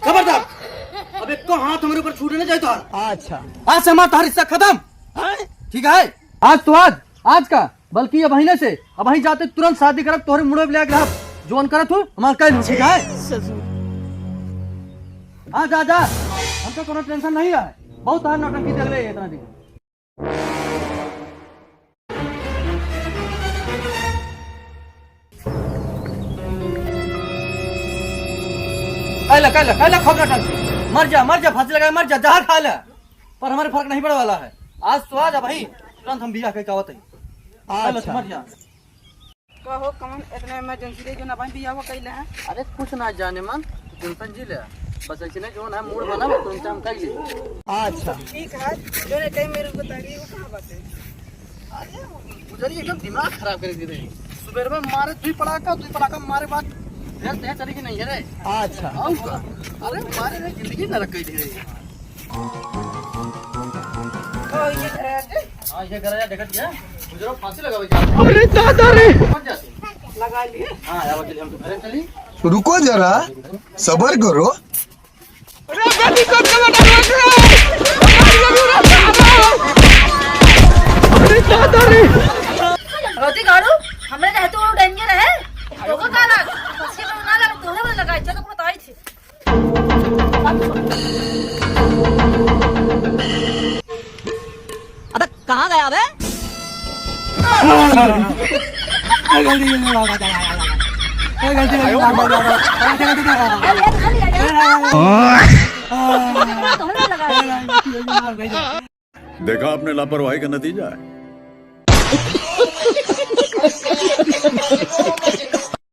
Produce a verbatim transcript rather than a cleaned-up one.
खबरदार, अब एको हाथ हमरे ऊपर छूटे ना जाए तोहार। अच्छा। आज से हमार तोहार हिस्सा खत्म। ठीक है, आज तो आज, आज का, बल्कि अबहिने से, अबहीं जाते तुरंत शादी करब, तोहरे मुड़े ले आके रहब। जौन करत हूँ, हमार कह लू, ठीक है? हाँ, जा, जा, हमको कोनो टेंशन नहीं है। बहुत तोहार नौटंकी देख ले इतना दिन। कैला, कैला, कैला खूब नौटंकी। मर जा, मर जा, फांसी लगा, मर जा, जहर खा ले। पर हमारे फर्क नहीं पड़े वाला है। आज तो आज, अबहीं तुरंत हम बियाह कइके आवत हई। कैला, अच्छा। मर जा। कहो, कौन इतना इमरजेंसी रहे जो ना भाई बियाह कइले हैं? अरे कुछ ना जाने मन, टेंशन जी ले। बस ऐसे नहीं जो ना मूड बना, वो तुरंत हम कइले। अच्छा। ठीक है, जो ने टाइम मेरे को तैयारी वो कहाँ बात है? अरे, गुजरी एकदम दिमाग खराब कर दे रहे। सुबह में मारे दुई पड़ाका, दुई पड़ाका मारे बाद फिर तेज चली की नहीं है रे। अच्छा। और का? अरे, मारे रे, जिंदगी नरक कर दे रहे। ओ, ये घर है के? हाँ, ये घर है, देखत गया। गुजरो फांसी लगावे जा। अरे दादा रे। पहुंच जाते। लगा लिए। हाँ, यार, चलिए, हम तो घरे चली। रुको जरा, सबर करो। रोटी गाड़ू, हमरे रहते वो डेंजर है। लोगों का अलग, उसके में ना लगा, तोहरे में लगा, इज्जत को बताई थी। अबे कहाँ गया बे? देखा आपने लापरवाही का नतीजा है।